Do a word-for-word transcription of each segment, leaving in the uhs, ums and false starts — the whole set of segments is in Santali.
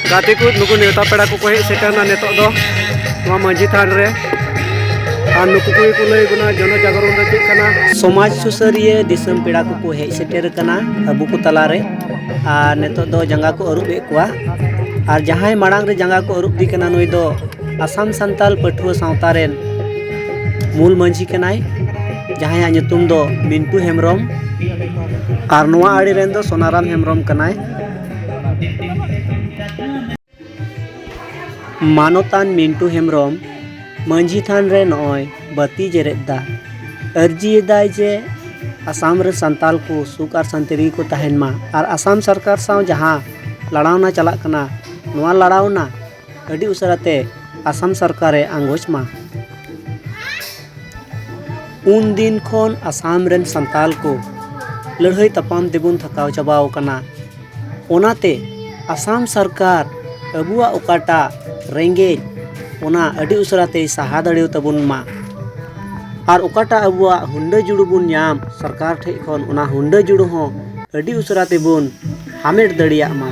ᱜᱟᱛᱮ ᱠᱚ, ᱱᱩᱠᱩ ᱱᱮᱣᱛᱟ ᱯᱮᱲᱟ ᱠᱚᱠᱚ ᱦᱮᱡ ᱥᱮᱴᱮᱨ ᱮᱱᱟ ᱱᱤᱛᱚᱜ ᱫᱚ ᱱᱚᱣᱟ ᱢᱟᱹᱡᱷᱤ ᱛᱷᱟᱱ ᱨᱮ᱾ ᱟᱨ ᱱᱩᱠᱩ ᱠᱚᱜᱮ ᱠᱚ ᱞᱟᱹᱭ ᱵᱚᱱᱟ ᱡᱚᱱᱚ ᱡᱟᱜᱚᱨᱚᱱ ᱫᱚ ᱪᱮᱫ ᱠᱟᱱᱟ᱾ ᱥᱚᱢᱟᱡᱽ ᱥᱩᱥᱟᱹᱨᱤᱭᱟᱹ ᱫᱤᱥᱚᱢ ᱯᱮᱲᱟ ᱠᱚᱠᱚ ᱦᱮᱡ ᱥᱮᱴᱮᱨ ᱟᱠᱟᱱᱟ ᱟᱵᱚ ᱠᱚ ᱛᱟᱞᱟᱨᱮ᱾ ᱟᱨ ᱱᱤᱛᱚᱜ ᱫᱚ ᱡᱟᱸᱜᱟ ᱠᱚ ᱟᱹᱨᱩᱵ ᱮᱫ ᱠᱚᱣᱟ᱾ ᱟᱨ ᱡᱟᱦᱟᱸᱭ ᱢᱟᱲᱟᱝ ᱨᱮ ᱡᱟᱸᱜᱟ ᱠᱚ ᱟᱹᱨᱩᱵ ᱫᱤ ᱠᱟᱱᱟ, ᱱᱩᱭ ᱫᱚ ᱟᱥᱟᱢ ᱥᱟᱱᱛᱟᱞ ᱯᱟᱹᱴᱷᱩᱣᱟᱹ ᱥᱟᱶᱛᱟ ᱨᱮᱱ ᱢᱩᱞ ᱢᱟᱹᱡᱷᱤ ᱠᱟᱱᱟᱭ, ᱡᱟᱦᱟᱸᱭᱟᱜ ᱧᱩᱛᱩᱢ ᱫᱚ ᱢᱤᱱᱴᱩ ᱦᱮᱢᱵᱨᱚᱢ᱾ ᱟᱨ ᱱᱚᱣᱟ ᱟᱲᱮ ᱨᱮᱱ ᱫᱚ ᱥᱳᱱᱟᱨᱟᱢ ᱦᱮᱢᱵᱨᱚᱢ ᱠᱟᱱᱟᱭ᱾ ᱢᱟᱱᱚᱛᱟᱱ ᱢᱤᱱᱴᱩ ᱦᱮᱢᱵᱨᱚᱢ ᱢᱟᱹᱡᱷᱤ ᱛᱷᱟᱱ ᱨᱮ ᱱᱚᱜᱼᱚᱭ ᱵᱟᱹᱛᱤ ᱡᱮᱨᱮᱫ ᱫᱟ᱾ ᱟᱹᱨᱡᱤᱭᱮᱫᱟᱭ ᱡᱮ ᱟᱥᱟᱢ ᱨᱮ ᱥᱟᱱᱛᱟᱞ ᱠᱚ ᱥᱩᱠ ᱟᱨ ᱥᱟᱱᱛᱤ ᱨᱮᱜᱮ ᱠᱚ ᱛᱟᱦᱮᱱ ᱢᱟ, ᱟᱨ ᱟᱥᱟᱢ ᱥᱚᱨᱠᱟᱨ ᱥᱟᱶ ᱡᱟᱦᱟᱸ ᱞᱟᱲᱟᱣᱱᱟ ᱪᱟᱞᱟᱜ ᱠᱟᱱᱟ, ᱱᱚᱣᱟ ᱞᱟᱲᱟᱣᱱᱟ ᱟᱹᱰᱤ ᱩᱥᱟᱹᱨᱟ ᱛᱮ ᱟᱥᱟᱢ ᱥᱚᱨᱠᱟᱨᱮ ᱟᱸᱜᱚᱪ ᱢᱟ᱾ ᱩᱱ ᱫᱤᱱ ᱠᱷᱚᱱ ᱟᱥᱟᱢ ᱨᱮᱱ ᱥᱟᱱᱛᱟᱞ ᱠᱚ ᱞᱟᱹᱲᱦᱟᱹᱭ ᱛᱟᱯᱟᱢ ᱛᱮᱵᱚᱱ ᱛᱷᱟᱠᱟᱣ ᱪᱟᱵᱟᱣ ᱠᱟᱱᱟ᱾ ᱚᱱᱟᱛᱮ ᱟᱥᱟᱢ ᱥᱚᱨᱠᱟᱨ ᱟᱵᱚᱣᱟᱜ ᱚᱠᱟᱴᱟᱜ ᱨᱮᱸᱜᱮᱡ, ᱚᱱᱟ ᱟᱹᱰᱤ ᱩᱥᱟᱹᱨᱟ ᱛᱮᱭ ᱥᱟᱦᱟ ᱫᱟᱲᱮᱭᱟᱛᱟᱵᱚᱱ ᱢᱟ᱾ ᱟᱨ ᱚᱠᱟᱴᱟᱜ ᱟᱵᱚᱣᱟᱜ ᱦᱩᱱᱰᱟᱹ ᱡᱩᱲᱩ ᱵᱚᱱ ᱧᱟᱢ ᱥᱚᱨᱠᱟᱨ ᱴᱷᱮᱡ ᱠᱷᱚᱱ, ᱚᱱᱟ ᱦᱩᱱᱰᱟᱹ ᱡᱩᱲᱩ ᱦᱚᱸ ᱟᱹᱰᱤ ᱩᱥᱟᱹᱨᱟ ᱛᱮᱵᱚᱱ ᱦᱟᱢᱮᱴ ᱫᱟᱲᱮᱭᱟᱜ ᱢᱟ᱾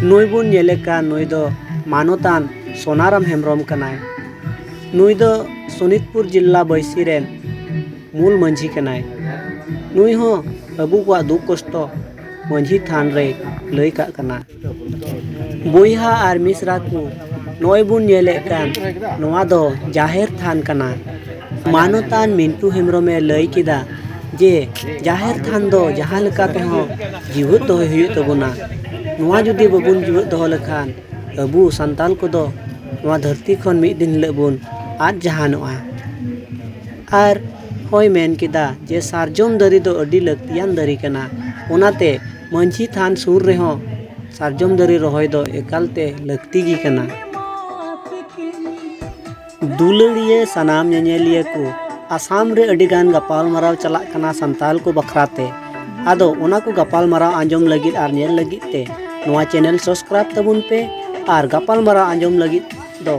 ᱱᱩᱭ ᱵᱚᱱ ᱧᱮᱞᱮ ᱠᱟᱱ, ᱱᱩᱭ ᱫᱚ ᱢᱟᱱᱚᱛᱟᱱ ᱥᱳᱱᱟᱨᱟᱢ ᱦᱮᱢᱵᱨᱚᱢ ᱠᱟᱱᱟᱭ᱾ ᱱᱩᱭ ᱫᱚ ᱥᱳᱱᱤᱛᱯᱩᱨ ᱡᱤᱞᱟ ᱵᱟᱹᱭᱥᱤ ᱨᱮᱱ ᱢᱩᱞ ᱢᱟᱹᱡᱷᱤ ᱠᱟᱱᱟᱭ᱾ ᱱᱩᱭ ᱦᱚᱸ ᱟᱵᱚ ᱠᱚᱣᱟᱜ ᱫᱩᱠ ᱠᱚᱥᱴᱚ ᱢᱟᱹᱡᱷᱤ ᱛᱷᱟᱱ ᱨᱮᱭ ᱞᱟᱹᱭ ᱠᱟᱜ ᱠᱟᱱᱟ᱾ ᱵᱚᱭᱦᱟ ᱟᱨ ᱢᱤᱥᱨᱟ ᱠᱚ, ᱱᱚᱜᱼᱚᱭ ᱵᱚᱱ ᱧᱮᱞᱮᱫ ᱠᱟᱱ, ᱱᱚᱣᱟ ᱫᱚ ᱡᱟᱦᱮᱨ ᱛᱷᱟᱱ ᱠᱟᱱᱟ᱾ ᱢᱟᱱᱚᱛᱟᱱ ᱢᱤᱱᱴᱩ ᱦᱮᱢᱵᱨᱚᱢᱮ ᱞᱟᱹᱭ ᱠᱮᱫᱟ ᱡᱮ ᱡᱟᱦᱮᱨ ᱛᱷᱟᱱ ᱫᱚ ᱡᱟᱦᱟᱸ ᱞᱮᱠᱟ ᱛᱮᱦᱚᱸ ᱡᱤᱣᱮᱫ ᱫᱚᱦᱚᱭ ᱦᱩᱭᱩᱜ ᱛᱟᱵᱚᱱᱟ᱾ ᱱᱚᱣᱟ ᱡᱩᱫᱤ ᱵᱟᱵᱚᱱ ᱡᱤᱣᱮᱫ ᱫᱚᱦᱚ ᱞᱮᱠᱷᱟᱱ, ᱟᱵᱚ ᱥᱟᱱᱛᱟᱞ ᱠᱚᱫᱚ ᱱᱚᱣᱟ ᱫᱷᱟᱹᱨᱛᱤ ᱠᱷᱚᱱ ᱢᱤᱫ ᱫᱤᱱ ᱦᱤᱞᱳᱜ ᱵᱚᱱ ᱟᱫ ᱡᱟᱦᱟᱱᱚᱜᱼᱟ᱾ ᱟᱨ ᱦᱚᱸᱭ ᱢᱮᱱ ᱠᱮᱫᱟ ᱡᱮ ᱥᱟᱨᱡᱚᱢ ᱫᱟᱨᱮ ᱫᱚ ᱟᱹᱰᱤ ᱞᱟᱹᱠᱛᱤᱭᱟᱱ ᱫᱟᱨᱮ ᱠᱟᱱᱟ, ᱚᱱᱟᱛᱮ ᱢᱟᱹᱡᱷᱤ ᱛᱷᱟᱱ ᱥᱩᱨ ᱨᱮᱦᱚᱸ ᱥᱟᱨᱡᱚᱢ ᱫᱟᱨᱮ ᱨᱚᱦᱚᱭ ᱫᱚ ᱮᱠᱟᱞᱛᱮ ᱞᱟᱹᱠᱛᱤ ᱜᱮ ᱠᱟᱱᱟ᱾ ᱫᱩᱞᱟᱹᱲᱤᱭᱟᱹ ᱥᱟᱱᱟᱢ ᱧᱮᱧᱮᱞᱤᱭᱟᱹ ᱠᱚ, ᱟᱥᱟᱢ ᱨᱮ ᱟᱹᱰᱤ ᱜᱟᱱ ᱜᱟᱯᱟᱞᱢᱟᱨᱟᱣ ᱪᱟᱞᱟᱜ ᱠᱟᱱᱟ ᱥᱟᱱᱛᱟᱞ ᱠᱚ ᱵᱟᱠᱷᱨᱟ ᱛᱮ᱾ ᱟᱫᱚ ᱚᱱᱟ ᱠᱚ ᱜᱟᱯᱟᱞᱢᱟᱨᱟᱣ ᱟᱸᱡᱚᱢ ᱞᱟᱹᱜᱤᱫ ᱟᱨ ᱧᱮᱞ ᱞᱟᱹᱜᱤᱫ ᱛᱮ ᱱᱚᱣᱟ channel subscribe ᱛᱟᱵᱚᱱ ᱯᱮ ᱟᱨ ᱜᱟᱯᱟᱞᱢᱟᱨᱟᱣ ᱟᱸᱡᱚᱢ ᱞᱟᱹᱜᱤᱫ ᱫᱚ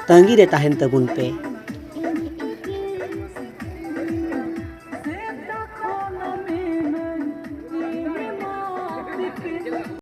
ᱛᱟᱺᱜᱤ ᱨᱮ ᱛᱟᱦᱮᱱ ᱛᱟᱵᱚᱱ ᱯᱮ᱾